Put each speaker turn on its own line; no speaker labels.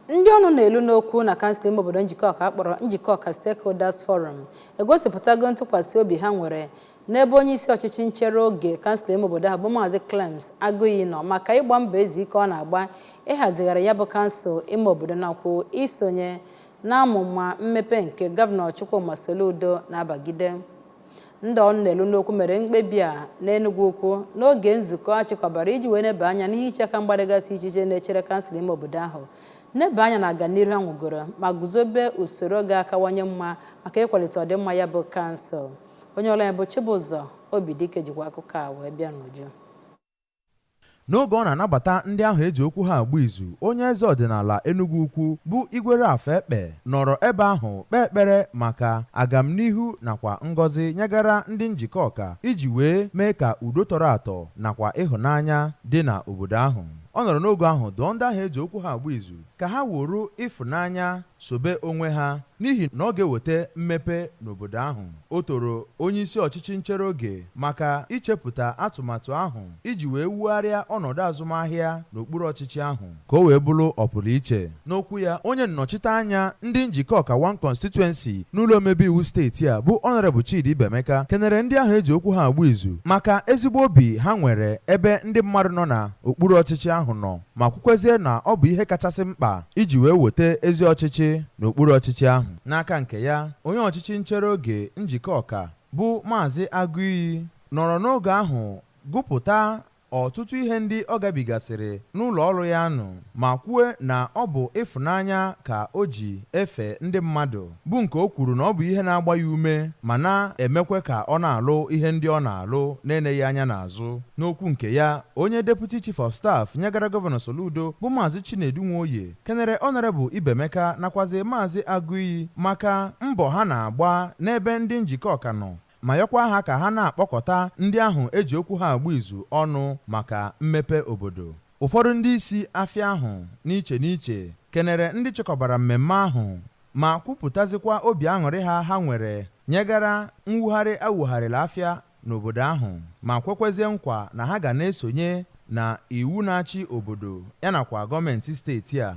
Ndị ọnụ na-elu n'okwu na kansụl ime obodo Njikọka a kpọrọ Njikọka Stakeholders Forum egosipụtago ntụkwasị obi ha nwere n'ebe onye isi ọchịchị nchere oge kansụl ime obodo ahụ, bụ Maazị Clems Agụiyi, nọ maka ịgba mbọ ezi ike ọ na-agba ịhazigharị ya bụ kansụl ime obodo nakwa isonye n'amụma mmepe nke Gọvanọ Chukwuma Soludo na-abagide. Ndị ọnụ na-elu n'okwu mere mkpebi a n'Enugwu Ukwu n'oge nzukọ a chịkọbara iji wee neba anya n'ihe iche aka mgba dịgasị iche iche na-echere kansụl ime obodo ahụ, neba anya na aganiru ha nwegoro, ma guzobe usoro ga-akawanye mma maka ịkwalite ọdịmma ya bụ kansụl. Onye ọrụ anyị bụ Chibụzọ Obidike jikwa akụkọ a wee bịa n'uju.
N'oge ọ na-anabata ndị ahụ eji okwu ha agba izu, onye eze ọdịnala Enugwu Ukwu bụ Igwe Ralph Ekpe nọrọ ebe ahụ kpee ekpere maka agamnihu nakwa ngọzi nyegara ndị Njikọka iji wee mee ka udo tọrọ atọ nakwa ịhụnanya dị na obodo ahụ. Ọ nọrọ n'oge ahụ dụọ ndị ahụ eji okwu ha agba izu ka ha wuru ịfụnanya sobe onwe ha n'ihi na ọ ga-eweta mmepe n'obodo ahụ. O toro onyeisi ọchịchị nchere oge maka ichepụta atụmatụ ahụ iji wee wugharịa ọnọdụ azụmahịa n'okpuru ọchịchị ahụ ka o wee bụrụ ọpụrụiche. N'okwu ya, onye nnọchite anya ndị Njikọka One Constituency n'ụlọ omebe iwu steeti a, bụ Honorable Chidi Ibemeka, kenere ndị ahụ eji okwu ha agba izu maka ezigbo obi ha nwere ebe ndị mmadụ nọ na okpuru ọchịchị ahụ nọ, ma kwukwezie na ọ bụ ihe kachasị mkpa iji wee weta ezi ọchịchị n'okpuru ọchịchị ahụ. N'aka nke ya, onye ọchịchị nchere oge Njikọka bụ Maazị Agụiyi nọrọ n'oge ahụ gụpụta ọtụtụ ihe ndị ọ gabigasịrị n'ụlọ ọrụ ya nụ, ma kwue na ọ bụ ịfụnanya ka o ji efe ndị mmadụ, bụ nke o kwuru na ọ bụ ihe na-agba ya ume ma na-emekwe ka ọ na-alụ ihe ndị ọ na-alụ na-eneghị anya n'azụ. N'okwu nke ya, onye Deputy Chief of Staff nyegara Gọvanọ Soludo, bụ Maazị Chinedu Nwoye, kenere Honorable Ibemeka nakwazi Maazị Agụiyi maka mbọ ha na-agba n'ebe ndị Njikọka nọ, ma yọkwa ha ka ha na-akpọkọta ndị ahụ eji okwu ha agba izu ọnụ maka mmepe obodo. Ụfọdụ ndị isi afịa ahụ n'iche n'iche kenere ndị chịkọbara mmemme ahụ ma kwupụtazikwa obi aṅụrị ha nwere nyegara mwugharị awugharịrị afịa n'obodo ahụ, ma kwekwezie nkwa na ha ga na-esonye na iwu na-achị obodo ya nakwa gọọmenti steeti a.